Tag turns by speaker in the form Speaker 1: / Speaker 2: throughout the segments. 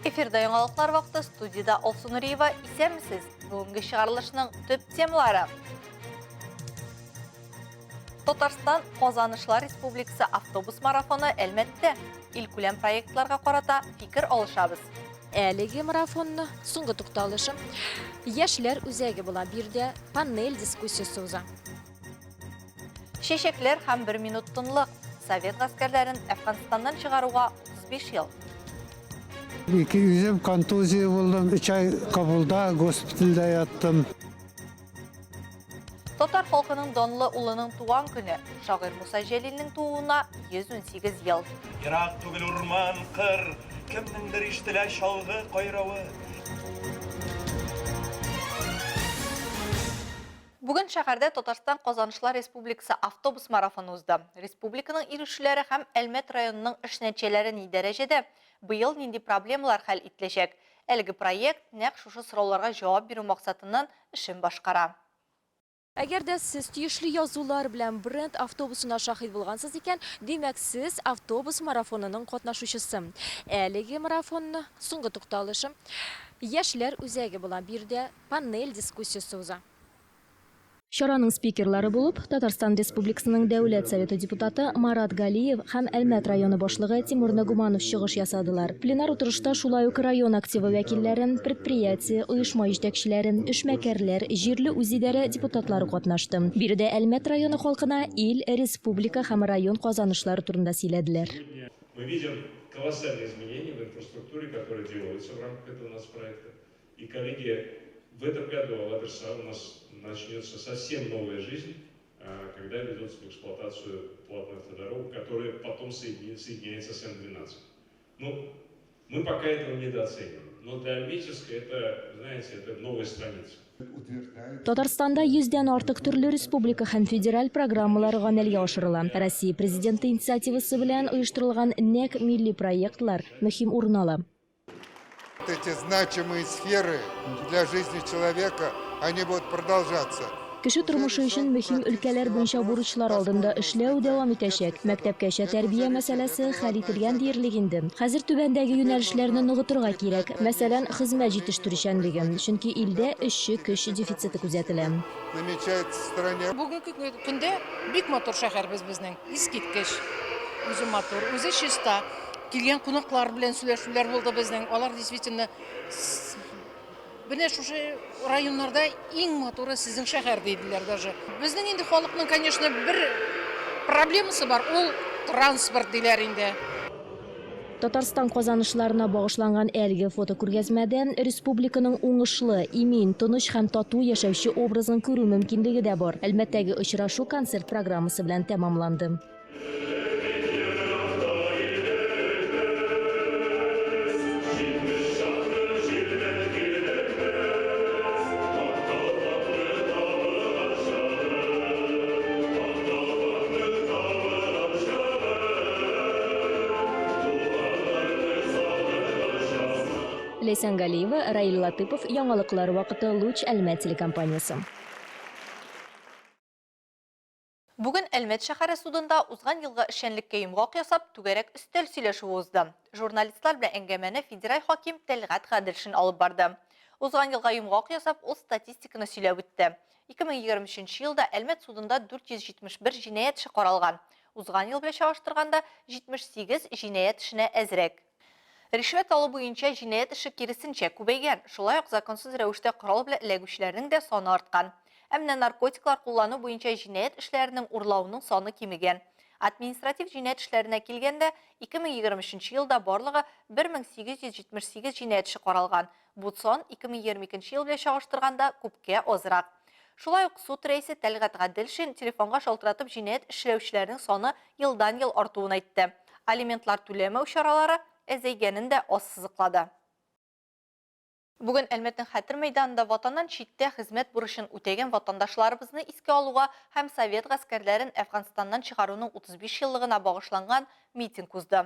Speaker 1: Эфирда яңалыклар вакыты студиядә Алсу Нуриева. Исәнмесез. Бүгенге чыгарылышның төп темалары. Татарстан Казанышлар Республикасы автобус марафоны Әлмәттә. Илкүләм проектларга карата фикер алышабыз.
Speaker 2: Әлеге марафонны соңгы тукталышы Яшьләр үзәге була. Биредә панель дискуссиясе уза.
Speaker 1: Чәчәкләр һәм бер минут тынлык. Совет гаскәрләрен Әфганстаннан чыгаруга 35 ел.
Speaker 3: Ике үзем контузия булдым, өч ай Кабулда госпитальдә яттым.
Speaker 1: Татар халкының данлы улының туган көне, шагыйрь Муса Җәлилнең тууына 118 ел.
Speaker 4: Ерак түгел урман, кыр, кемнеңдер ишетелә чалгы кайравы.
Speaker 1: Бүген шәһәрдә Татарстан Казанышлар Республикасы автобус марафоны узды. Республиканың ирешүләре һәм Әлмәт районының эш нәтиҗәләре ни дәрәҗәдә? Быел нинди проблемалар хәл ителәчәк? Әлеге проект нәкъ шушы сорауларга җавап бирү максатыннан эшен башкара.
Speaker 2: Әгәр дә сез тиешле язулар белән бренд автобусына шаһит булгансыз икән, димәк, сез автобус марафонының катнашучысы. Әлеге марафонны соңгы тукталышы Яшьләр үзәге була. Биредә панель дискуссиясе уза.
Speaker 5: Чараның спикерлары булып Татарстан Республикасының Дәүләт Советы депутаты Марат Галиев һәм Әлмәт районы башлыгы Тимур Нагуманов чыгыш ясадылар. Пленар утырышта шулай ук район активы вәкилләре, предприятие, оешма җитәкчеләре, эшмәкәрләр, җирле үзидарә депутатлары катнашты. Биредә Әлмәт районы халкына ил, республика һәм район казанышлары турында сөйләделәр.
Speaker 6: Мы видим колоссальные изменения в инфраструктуре, которые делаются в рамках этого нацпроекта. И, коллеги, в этом году, Алла бирса, у нас начнется совсем новая жизнь, когда ведется в эксплуатацию платную автодорогу, которая потом соединяется с М-12. Ну, мы пока этого недооцениваем. Но для Альметьевска это, знаете, это новая страница.
Speaker 5: Татарстанда йөздән артык төрле республика һәм федераль программалар гамәлгә ашырыла. Россия Президенты инициативасы белән оештырылган нәкъ милли проектлар мөһим урын ала.
Speaker 7: Эти значимые сферы для жизни человека, они будут продолжаться.
Speaker 5: Кеше тормышы өчен мөһим өлкәләр буенча бурычлар алдында эшләү дәвам итәчәк. Мәктәпкәчә тәрбия мәсьәләсе хәл ителгән диярлек инде. Хәзер түбәндәге юнәлешләрне ныгытырга кирәк. Мәсәлән, хезмәт җитештерүчәнлеге. Чөнки илдә эшче көч дефициты күзәтелә.
Speaker 7: Намечается в стране.
Speaker 8: Бүгенге көндә бик матур шәһәребез безнең, искиткеч. Үзе матур, үзе чиста. Килгән кунаклар белән сөйләшүләр булды безнең. Алар действительно менә шушы районнарда иң матуры сезнең шәһәр диделәр даже. Безнең инде халыкның, конечно, бер проблемасы бар, ул транспорт диләр инде.
Speaker 5: Татарстан казанышларына багышланган әлеге фотокүргәзмәдә республиканың уңышлы, имин, тыныч һәм тату яшәүче образын күрү мөмкинлеге дә бар. Әлмәттәге очрашу концерт программасы белән тәмамланды. Ләйсән Галиева, Раил Латыпов, Яңалыклар вакыты, Луч Әлмәт телекомпаниясе.
Speaker 1: Бүген Әлмәт шәһәре судында узган елгы эшчәнлеккә йомгак ясап, түгәрәк өстәл сөйләшүе узды. Журналистлар белән әңгәмәне федераль хаким Тәлгать Гаделшин алып барды. Узган елга йомгак ясап, ул статистиканы сөйләп үтте. 2023 елда Әлмәт судында 471 җинаять эше каралган. Узган ел белән чагыштырганда, 78 җинаять эшенә әзрәк. Ришвәт алу буенча җинаять эше киресенчә күбәйгән, шулай ук законсыз рәвештә корал белән эләгүчеләрнең дә саны арткан. Ә менә наркотиклар куллану буенча җинаять эшләренең урлауның саны кимегән. Административ җинаять эшләренә килгәндә, 2023 елда барлыгы 1878 җинаять эше каралган, бу сан 2022 ел белән чагыштырганда күпкә азрак. Шулай ук суд рәисе Тәлгать Гаделшин телефонга шалтыратып җинаять эшләүчеләрнең саны елдан-ел артуын әйтте. Алиментлар түләмәү чаралары әзәйгәнен дә ассызыклады. Бүген Әлмәтнең Хәтер мәйданында Ватаннан читтә хезмәт бурычын үтәгән ватандашларыбызны искә алуга һәм совет гаскәрләрен Әфганстаннан чыгаруның 35 еллыгына багышланган митинг узды.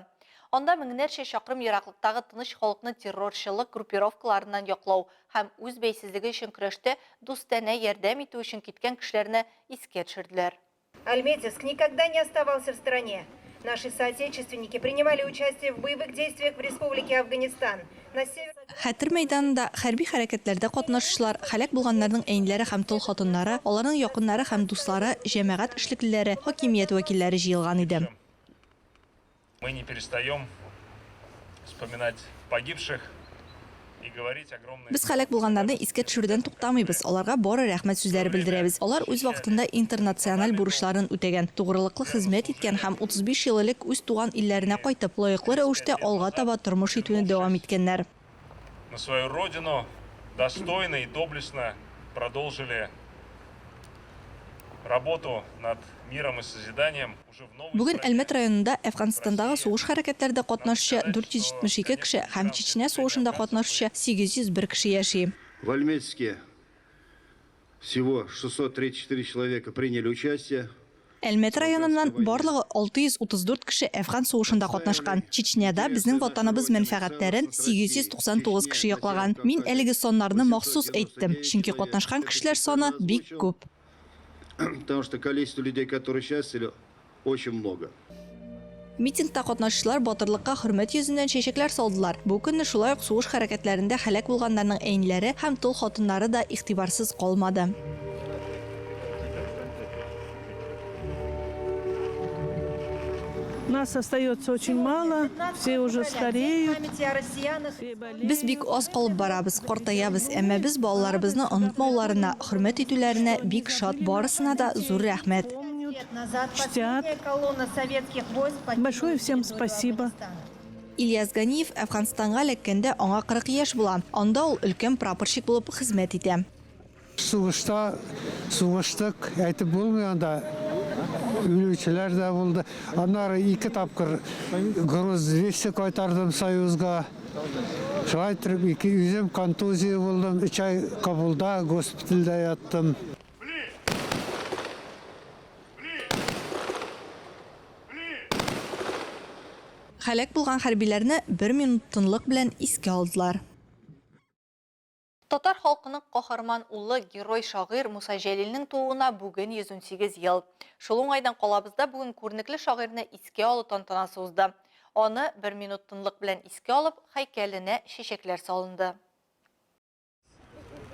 Speaker 1: Анда меңнәрчә чакрым ераклыктагы тыныч халыкны террорчылык группировкаларыннан яклау һәм үз бәйсезлеге өчен көрәштә дустанә ярдәм итү өчен киткән кешеләрне искә төшерделәр.
Speaker 9: Альметьевск никогда не оставался в стороне. Наши соотечественники принимали участие в боевых действиях в Республике Афганистан. На север...
Speaker 1: Хәтер мәйданында хәрби хәрәкәтләрдә катнашучылар, һәлак булганнарның әниләре һәм тол хатыннары, аларның якыннары һәм дуслары, җәмәгать эшлеклеләре, хакимият вәкилләре җыелган иде.
Speaker 6: Мы не перестаем вспоминать погибших и говорить огромное...
Speaker 1: Без һәлак булганнарны искә төшерүдән туктамыйбыз, аларга бары рәхмәт сүзләре белдерәбез. Алар үз вакытында интернациональ бурычларын үтәгән, тугрылыклы хезмәт иткән һәм 35 ел элек үз туган илләренә кайтып, лаеклы рәвештә алга таба тормыш итүне дәвам иткәннәр.
Speaker 6: На свою родину достойно и доблестно продолжили работу над миром и созиданием уже в новой
Speaker 1: Бүген Әлмәт районында Әфганстандагы сугыш хәрәкәтләрдә катнашучы 472 кеше һәм Чечня сугышында катнашучы 801 кеше яши.
Speaker 10: В Альметьевске всего 634 человека приняли участие.
Speaker 1: Әлмәт районыннан барлыгы 634 кеше Әфган сугышында катнашкан. Чечняда безнең Ватаныбыз мәнфәгатьләрен 899 кеше яклаган. Мин әлеге саннарны махсус әйттем, чөнки катнашкан кешеләр саны бик күп.
Speaker 10: Потому что количество людей, которые участвовали, очень много.
Speaker 1: Митингта катнашучылар батырлыкка хөрмәт йөзеннән чәчәкләр салдылар. Бу көнне шулай ук сугыш хәрәкәтләрендә һәлак булганнарның әниләре һәм тол хатыннары да игътибарсыз калмады.
Speaker 11: Нас остается очень мало, все уже стареют.
Speaker 1: Без бик аз калып барабыз, картаябыз, әмма без балаларыбызны онытмауларына, хөрмәт итүләренә бик шат, барысына да зур рәхмәт.
Speaker 11: Чтят. Большое всем спасибо.
Speaker 1: Ильяс Ганиев Әфганстанга эләккәндә аңа 40 яшь була. Анда ул өлкән прапорщик булып хезмәт итә.
Speaker 3: Сугышта сугыштык, әйтеп булмый анда үлүчеләр дә булды. Аннары ике тапкыр груз 200 кайтардым Союзга. Шулай итеп ике үзем контузия булдым, өч ай Кабулда госпитальдә яттым.
Speaker 1: Һәлак булган хәрбиләрне бер минут тынлык белән искә алдылар. Татар халкының каһарман улы, герой-шагыйрь Муса Җәлилнең тууына бүген 118 ел. Шул уңайдан калабызда бүген күренекле шагыйрьне искә алу тантанасы узды. Аны бер минут тынлык белән искә алып, һәйкәленә чәчәкләр салынды.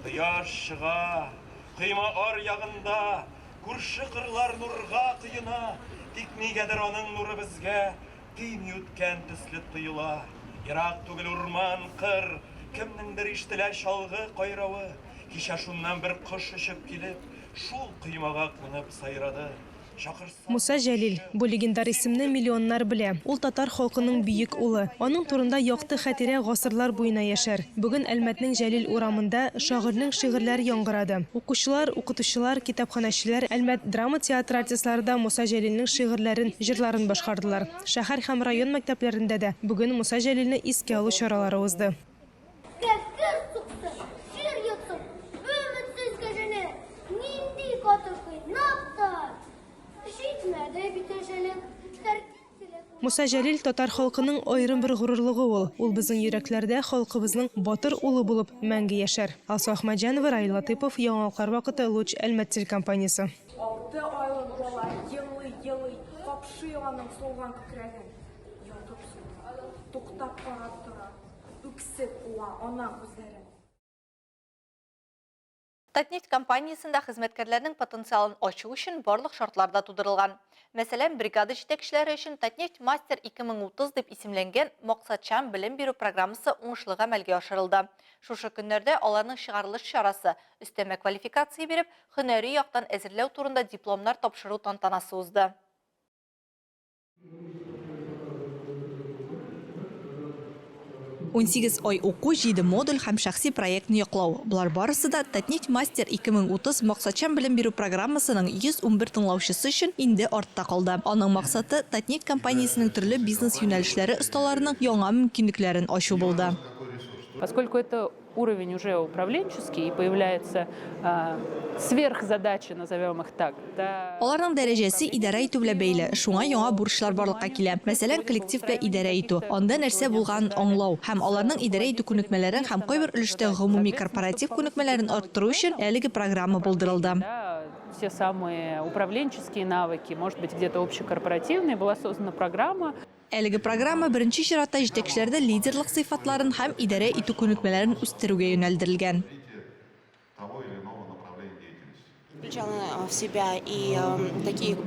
Speaker 4: Кояш чыга, койма аръягында, Күрше кырлар нурга коена, Тик нигәдер аның нуры безгә Тими үткән төсле тоела. Ерак түгел урман, кыр, Кемнеңдер ишетелә чалгы кайравы. Кичә шуннан бер кош очып килеп, Шул коймага кунып сайрады.
Speaker 11: Муса Җәлил. Бу легендар исемне миллионнар белә. Ул татар халкының бөек улы. Аның турында якты хатирә гасырлар буена яшәр. Бүген Әлмәтнең Җәлил урамында шагыйрьнең шигырьләре яңгырады. Укучылар, укытучылар, китапханәчеләр, Әлмәт драма театры артистлары да Муса Җәлилнең шигырьләрен, җырларын башкардылар. Шәһәр һәм район мәктәпләрендә дә бүген Муса Җәлилне искә алу чаралары узды.
Speaker 12: Кәфер суксын, җир йотсын, өметсез кәҗәне нинди каты кыйнап та, җитмәде бит әҗәлең, тәртип
Speaker 11: Муса Җәлил татар халкының аерым бер горурлыгы ул. Ул безнең йөрәкләрдә халкыбызның батыр улы булып мәңге яшәр. Алсу Әхмәтҗанова, Раил Латыйпов, Яңалыклар вакыты, Луч, Әлмәт телекомпаниясе.
Speaker 13: Алты айлык бала елый-елый капшый аның сулган күкрәген. Ятып сулый, туктап карап тора. Үксеп уа ана күзләрен.
Speaker 1: Татнефть компаниясендә хезмәткәрләрнең потенциалын ачу өчен барлык шартлар да тудырылган. Мәсәлән, бригада җитәкчеләре өчен Татнефть Мастер 2030 дип исемләнгән максатчан белем бирү программасы уңышлы гамәлгә ашырылды. Шушы көннәрдә аларның чыгарылыш чарасы, өстәмә квалификация биреп, һөнәри яктан әзерләү турында дипломнар тапшыру тантанасы узды. 18 ай уку, 7 модуль һәм шәхси проектны яклау. Болар барысы да Татнефть Мастер 2030 максатчан белем бирү программасының 111 тыңлаучысы өчен инде артта калды. Аның максаты, Татнефть компаниясенең төрле бизнес юнәлешләре осталарының яңа мөмкинлекләрен ачу булды.
Speaker 14: Поскольку это уровень уже управленческий и появляется сверхзадачи, назовем их так. Да.
Speaker 1: Аларның дәрәҗәсе идарә итү белән бәйле, шуңа яңа бурычлар барлыкка килә. Мәсәлән, коллектив белән идарә итү, анда нәрсә булганын аңлау һәм аларның идарә итү күнекмәләрен һәм кайбер өлештә гомуми корпоратив күнекмәләрен арттыру өчен әлеге программа булдырылды.
Speaker 14: те самые управленческие навыки, может быть, где-то общекорпоративные, была создана программа.
Speaker 1: Әлеге программа беренче чиратта җитәкчеләрдә лидерлык сыйфатларын һәм идарә итү күнекмәләрен үстерүгә юнәлдерелгән.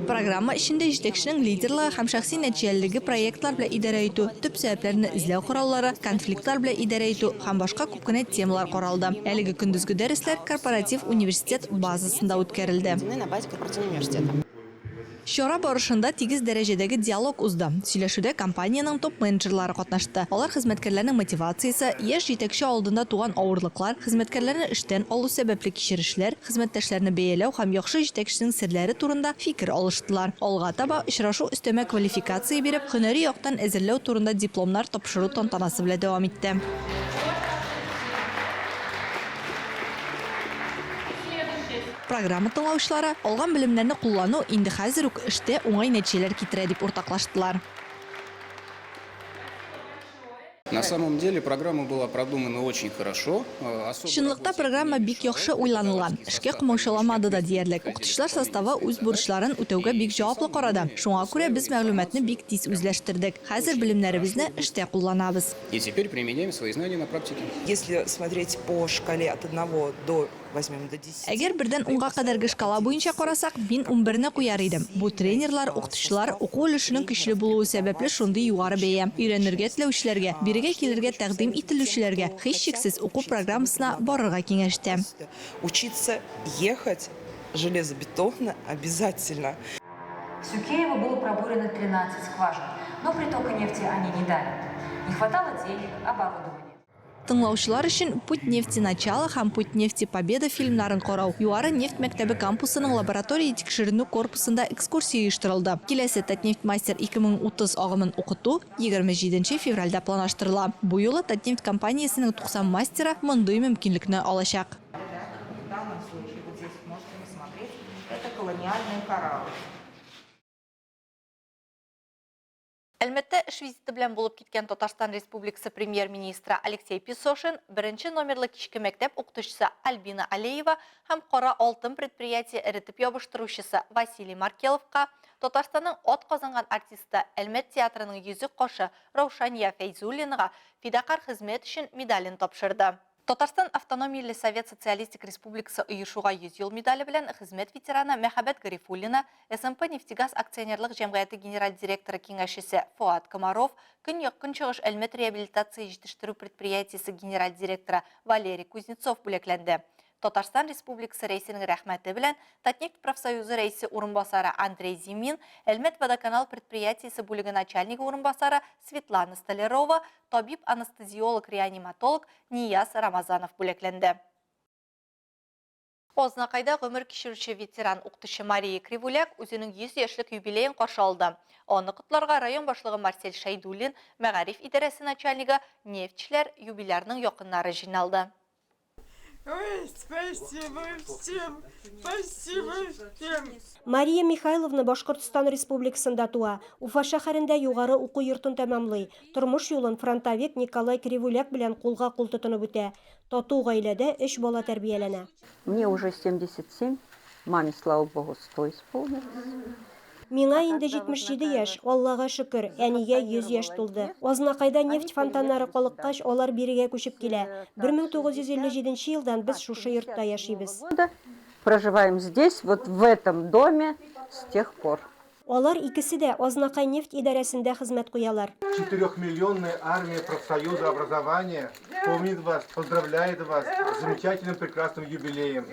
Speaker 1: Программа эчендә җитәкченең лидерлыгы һәм шәхси нәтиҗәлелеге проектлар белән идарә итү, төп сәбәпләрне эзләү кораллары, конфликтлар белән идарә итү һәм башка күп кенә темалар каралды. Әлеге көндезге дәресләр корпоратив университет базасында үткәрелде. Чара барышында тигез дәрәҗәдәге диалог узды. Сөйләшүдә компаниянең топ-менеджерлары катнашты. Алар хезмәткәрләрнең мотивациясе, яшь җитәкче алдында туган авырлыклар, хезмәткәрләрне эштән алу сәбәпле кичерешләр, хезмәттәшләрне бәяләү һәм яхшы җитәкченең серләре турында фикер алыштылар. Алга таба очрашу өстәмә квалификация биреп, һөнәри яктан әзерләү турында дипломнар тапшыру тантанасы белән дәвам итте. Программа тыңлаучылары алган белемнәрне куллану инде хәзер үк эштә уңай нәтиҗәләр китерә дип уртаклаштылар.
Speaker 15: На самом деле программа была продумана очень хорошо. Особо
Speaker 1: Чынлыкта программа бик яхшы уйланылган. Эшкә комаучаламады да диярлек. Укытучылар составы үз бурычларын үтәүгә бик җаваплы карады. Шуңа күрә без мәгълүматны бик тиз үзләштердек. Хәзер белемнәребезне эштә кулланабыз.
Speaker 15: И теперь применяем свои знания на практике.
Speaker 16: Если смотреть по шкале от одного до, возьмем, до десяти.
Speaker 1: Әгәр бердән унга кадәрге шкала буенча карасак, мин унберне куяр идем. Бу тренерлар, укытучылар, уку өлешенең көчле булуы сәбәпле шундый югары бәя. Өйрәнергә теләүчеләргә, бирегә килергә тәкъдим ителүчеләргә, һичшиксез, уку программасына барырга киңәш итәм.
Speaker 16: Учиться ехать железобетонно обязательно.
Speaker 17: В Сюкеево было пробурено 13 скважин, но притока нефти они не дали. Не хватало денег, оборудования.
Speaker 1: Тыңлаучылар өчен Путь нефти начало һәм Путь нефти победа фильмнарын карау, Югары нефть мәктәбе кампусының лаборатория тикшеренү корпусында экскурсия оештырылды. Киләсе Татнефть-Мастер 2030 агымын укыту 27 нче февральдә планлаштырыла. Бу юлы Татнефть компаниясенең 90 мастеры мондый мөмкинлекне алачак. Әлмәттә эш визиты белән булып киткән Татарстан Республикасы Премьер-министры Алексей Песошин, беренче номерлы кичке мәктәп укытучысы Альбина Алеева һәм Кара алтын предприятие эретеп ябыштыручысы Василий Маркеловка, Татарстанның атказанган артисты, Әлмәт театрының йөзек кашы Раушания Фәйзуллинага Фидакарь хезмәт өчен медален тапшырды. Татарстан Автономияле Совет Социалистик Республикасы оешуга 100 ел медале белән хезмәт ветераны Мәхәббәт Гарифуллина, СМП-Нефтегаз акционерлык җәмгыяте генераль директоры киңәшчесе Фоат Комаров, Көньяк-Көнчыгыш Әлмәт реабилитация җитештерү предприятиесе генераль директоры Валерий Кузнецов бүләкләнде. Татарстан Республикасы Рәисенең рәхмәте белән Татнефть профсоюзы рәисе урынбасары Андрей Зимин, Әлмәт водоканал предприятиесе бүлеге начальнигы урынбасары Светлана Столярова, табиб-анестезиолог-реаниматолог Нияз Рамазанов бүләкләнде. Азнакайда гомер кичерүче ветеран укытучы Мария Кривуляк үзенең 100 яшьлек юбилеен каршы алды. Аны котларга район башлыгы Марсель Шәйдуллин, мәгариф идарәсе начальнигы, нефтьчеләр, юбилярның якыннары җыйналды.
Speaker 18: Ой, спасибо всем, спасибо всем.
Speaker 9: Мария Михайловна Башкортстан Республикасында туа, Уфа шәһәрендә югары уку йортын тәмамлый. Тормыш юлын фронтовик Николай Кривуляк белән кулга-кул тотынып үтә. Тату гаиләдә өч бала тәрбияләнә.
Speaker 19: Мне уже 77, маме, слава богу, 100 исполнилось.
Speaker 9: Миңа инде 77 яшь, Аллага шөкер, әнигә 100 яшь тулды. Азнакайда нефть фонтаннары калыккач, алар бирегә күчеп килә. 1957 елдан без шушы йортта яшибез.
Speaker 19: Проживаем здесь, вот в этом доме с тех пор.
Speaker 9: Алар икесе дә Азнакай нефть идарәсендә хезмәт куялар.
Speaker 7: Четырехмиллионная армия профсоюза образования помнит вас, поздравляет вас с замечательным прекрасным юбилеем.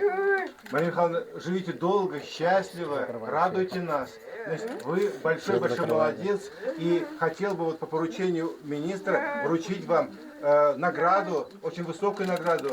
Speaker 7: Мария Михайловна, живите долго, счастливо, радуйте нас. Значит, вы большой-большой молодец. И хотел бы вот по поручению министра вручить вам награду, очень высокую награду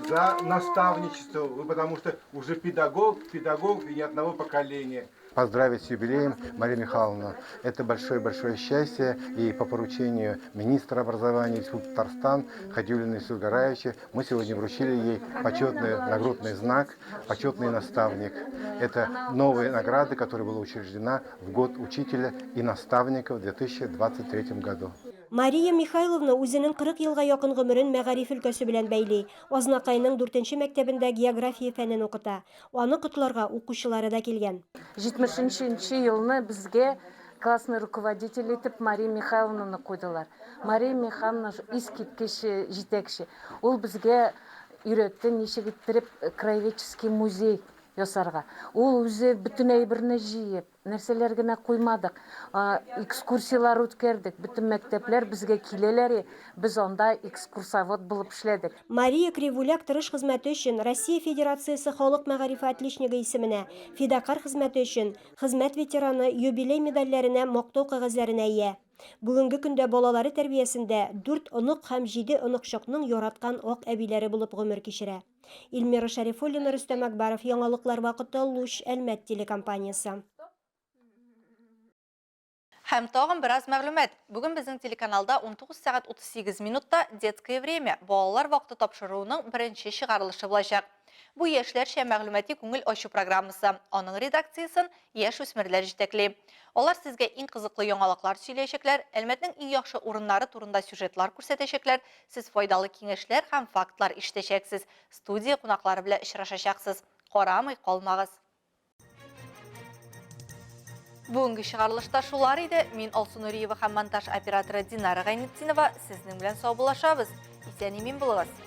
Speaker 7: за наставничество. Вы потому что уже педагог, педагог и не одного поколения. Поздравить с юбилеем Марию Михайловну. Это большое-большое счастье. И по поручению министра образования Республики Татарстан Хадиуллина Ильсура мы сегодня вручили ей почетный нагрудный знак «Почетный наставник». Это новая награда, которая была учреждена в год учителя и наставника в 2023 году.
Speaker 9: Мария Михайловна үзенең 40 елга якын гомерен мәгариф өлкәсе белән бәйли. Азнакайның дүртенче мәктәбендә география фәнен укыта. Аны котларга укучылары да килгән.
Speaker 20: 73 нче елны безгә классный руководитель итеп Мария Михайловнаны куйдылар. Мария Михайловна искиткеч җитәкче. Ул безгә өйрәтте ничек иттереп краеведческий музей ясарга. Ул үзе бөтен әйберне җыеп, Нәрсәләр генә куймадык. Экскурсияләр үткәрдек. Бөтен мәктәпләр безгә киләләр, без анда экскурсовод булып эшләдек.
Speaker 9: Мария Кривуляк тырыш хезмәте өчен Россия Федерациясе халык мәгарифе отличнигы исеменә, фидакарь хезмәте өчен, Хезмәт ветераны юбилей медальләренә, мактау кәгазьләренә ия. Бүгенге көндә балалары тәрбиясендә дүрт онык һәм җиде оныкчыкның яраткан ак әбиләре булып гомер кичерә. Эльмира Шәрифуллина, Рөстәм Әкбаров, Яңалыклар вакыты, Луч, Әлмәт телекомпаниясе.
Speaker 1: Һәм тагын бераз мәгълүмат. Бүген безнең телеканалда 19 сәгать 38 минутта Детское время, балалар вакыты тапшыруының беренче чыгарылышы булачак. Бу яшьләрчә мәгълүмати күңел ачу программасы. Аның редакциясен яшь үсмерләр җитәкли. Алар сезгә иң кызыклы яңалыклар сөйләячәкләр, Әлмәтнең иң яхшы урыннары турында сюжетлар күрсәтәчәкләр, сез файдалы киңәшләр һәм фактлар ишетәчәксез, студия кунаклары белән очрашачаксыз. Карамый калмагыз! Бүгенге чыгарылышта шулар иде. Мин Алсу Нуриева һәм монтаж операторы Динара Гайнетдинова сезнең белән саубуллашабыз. Исән-имин булыгыз!